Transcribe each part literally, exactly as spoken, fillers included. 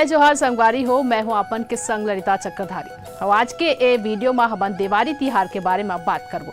जोहार संगवारी हो, मैं हूं आपन के संग ललिता चक्रधारी। अउ आज के ए वीडियो म हमन देवारी तिहार के बारे म बात करबो।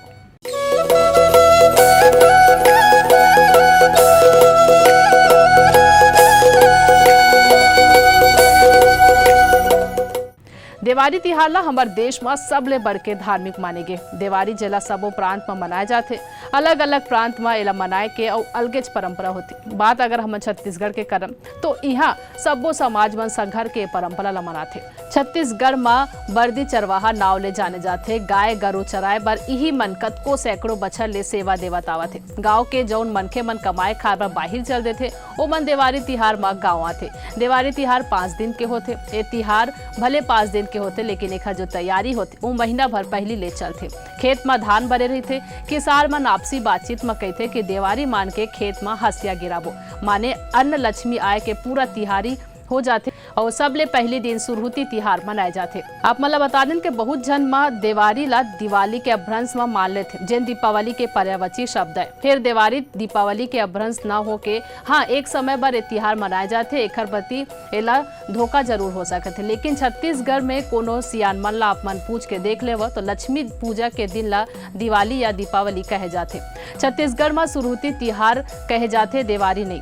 देवारी तिहार ला हमर देश म सबले बड़के धार्मिक माने गे। देवारी जेला सबो प्रांत म मनाए जाथे। अलग-अलग प्रांत म एला मनाए के अउ अलगेच परंपरा होथे। बात अगर हमन छत्तीसगढ़ के करन, तो इहाँ सब्बो समाज मन संघर के परंपरा ल मनाथे। छत्तीसगढ़ म बरदी चरवाहा नाव ले जाने जाथे। गाय गरु चराए बर इही मन कतको सैकड़ों बछर ले सेवा देवत आवत हे। गांव के जउन मनखे मन कमाए खाए बर बाहिर चल देथे, ओमन देवारी तिहार म गांव आथे। देवारी तिहार पाँच दिन के होथे। ए तिहार भले पाँच दिन के होथे, लेकिन एखर जो तैयारी होथे, वो महीना भर पहिली ले चलथे। खेत म धान बरे रहिथे, किसान मन आपसी बातचीत म कहिथे कि देवारी मान के खेत म हंसिया गिराबो, माने अन्न लक्ष्मी आए के पूरा तिहारी हो जाथे। अउ सबले पहिली दिन सुरहुती तिहार मनाए जाथे। आप मन ल बता देन कि बहुत झन म देवारी ला दिवाली के अपभ्रंश म मान लेथे, जेन दीपावली के पर्यायवाची शब्द है। फेर देवारी दीपावली के अपभ्रंश न होके, हाँ, एक समय बर ए तिहार मनाए जाथे, एखर प्रति एला धोखा जरूर हो सकत हे, लेकिन छत्तीसगढ़ में कोनो सियान मन ला आप मन पूछ के देख लेवव, तो लक्ष्मी पूजा के दिन ला दिवाली या दीपावली कहे जाथे। छत्तीसगढ़ म सुरहुती तिहार कहे जाथे, देवारी नहीं।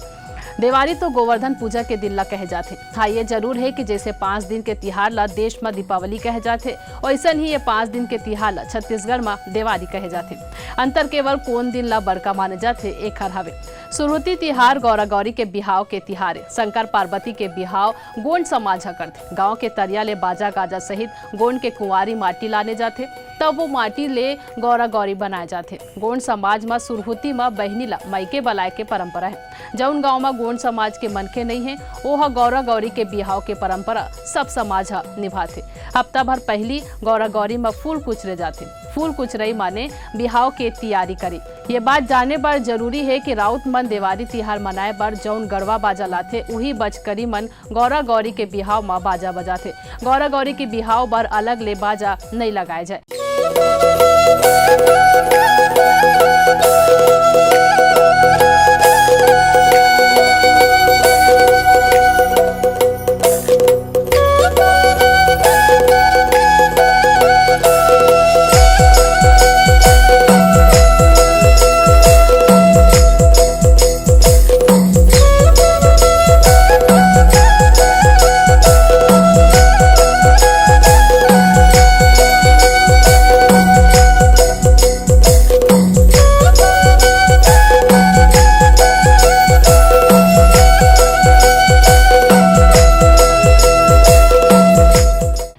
देवारी तो गोवर्धन पूजा के दिन ला कहे जाथे। हाँ, ये जरूर है कि जैसे पाँच दिन के तिहार ला देश म दीपावली कहे जाथे, वैसन ही ये पाँच दिन के तिहार ला छत्तीसगढ़ म देवारी कहे जाथे। अंतर केवल कोन दिन ला बड़का माने जाथे, एखर हवे। सुरहुती तिहार गौरा गौरी के बिहाव के तिहार ए। शंकर पार्वती के बिहाव गोंड समाज ह करथे। गांव के तरिया ले बाजा गाजा सहित गोंड के कुंवारी माटी लाने जाथे, तब वो माटी ले गौरा गौरी बनाए जाथे। गोंड समाज म सुरहुती म बहिनी ला मइके बलाए के परंपरा हे। जउन गांव म गोंड समाज के मनखे नइ हे, ओ ह गौरा गौरी के बिहाव के परंपरा सब समाज ह निभाथे। हफ्ता भर पहिली गौरा गौरी म फूल कुचरे जाथे। फूल कुचरई माने बिहाव के तियारी करे। ये बात जाने बर जरूरी हे कि राउत मन देवारी तिहार मनाए बर जउन गड़वा बाजा लाथे, उही बचकरी मन गौरा गौरी के बिहाव म बाजा बजाथे। गौरा गौरी के बिहाव बर अलग ले बाजा नइ लगाए जाए।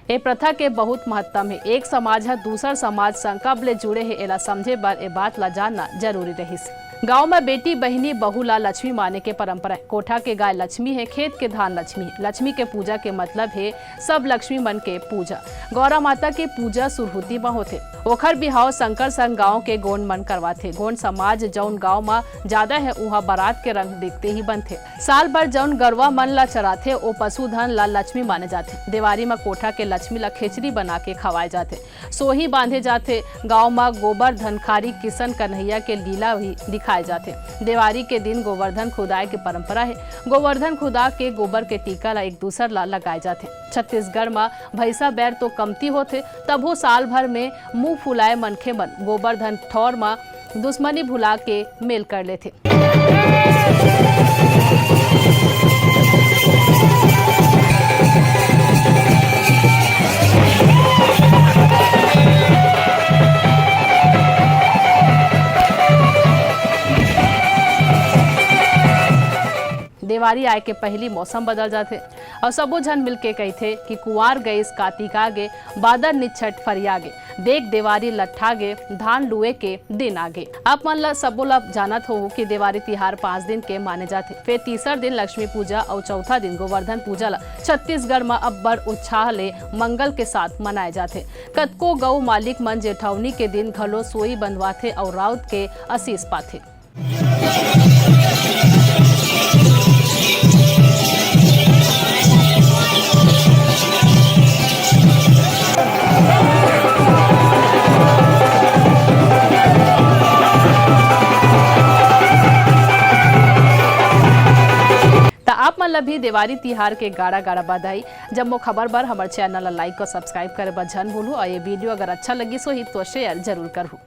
ए प्रथा के बहुत महत्तम हे। एक समाज ह दूसर समाज संग कब ले जुड़े हे, एला समझे बर ए बात ला जानना जरूरी रहिस। गांव म बेटी, बहिनी, बहू ला लक्ष्मी माने के परंपरा हे। कोठा के गाय लक्ष्मी हे, खेत के धान लक्ष्मी हे। लक्ष्मी के पूजा के मतलब हे सब लक्ष्मी मन के पूजा। गौरा माता के पूजा सुरहुती म होथे। ओखर बिहाव शंकर संग गांव के गोंड मन करवाथे। गोंड समाज जउन गांव म जादा हे, उहां बरात के रंग देखते ही बनथे। साल भर जउन गरवा मन ला चराथे, ओ पशुधन ला लक्ष्मी माने जाथे। देवारी म कोठा के लक्ष्मी ला खेचरी बना के खवाए जाथे। सोही बांधे जाथे। गांव म गोबर धनखारी किशन कन्हैया के लीला भी दिखाए जाथे। देवारी के दिन गोवर्धन खुदाए के परंपरा हे। गोवर्धन खुदा के गोबर के टीका ला एक दूसर ला लगाए जाथे। छत्तीसगढ़ म भैंसा बैर तो कमती होथे, तभो साल भर में मुंह फुलाए मनखे मन गोबर धन ठौर म दुश्मनी भुला के मेल कर लेथे। देवारी आए के पहिली मौसम बदल जाथे अउ सबो झन मिलके कहिथे कि कुंवार गइस कातिक आगे, बादर निच्छट फरियागे। देख देवारी लट्ठागे, धान लुए के दिन आगे। आप मन ला सबो ला जानत होहू कि देवारी तिहार पाँच दिन के माने जाथे। फेर तीसर दिन लक्ष्मी पूजा अउ चौथा दिन गोवर्धन पूजा ला छत्तीसगढ़ म अब्बड़ उत्साह ले मंगल के साथ मनाए जाथे। कतको गऊ मालिक मन जेठौनी के दिन घलो सोई बंधवाथे अउ राउत के आशीष पाथे। त आप मन ला भी देवारी तिहार के गाड़ा गाड़ा बधाई। जम्मो खबर बर हमर चैनल ला लाइक और सब्सक्राइब करे बर झन भूलू, और ये वीडियो अगर अच्छा लगिस होही तो शेयर जरूर करहू।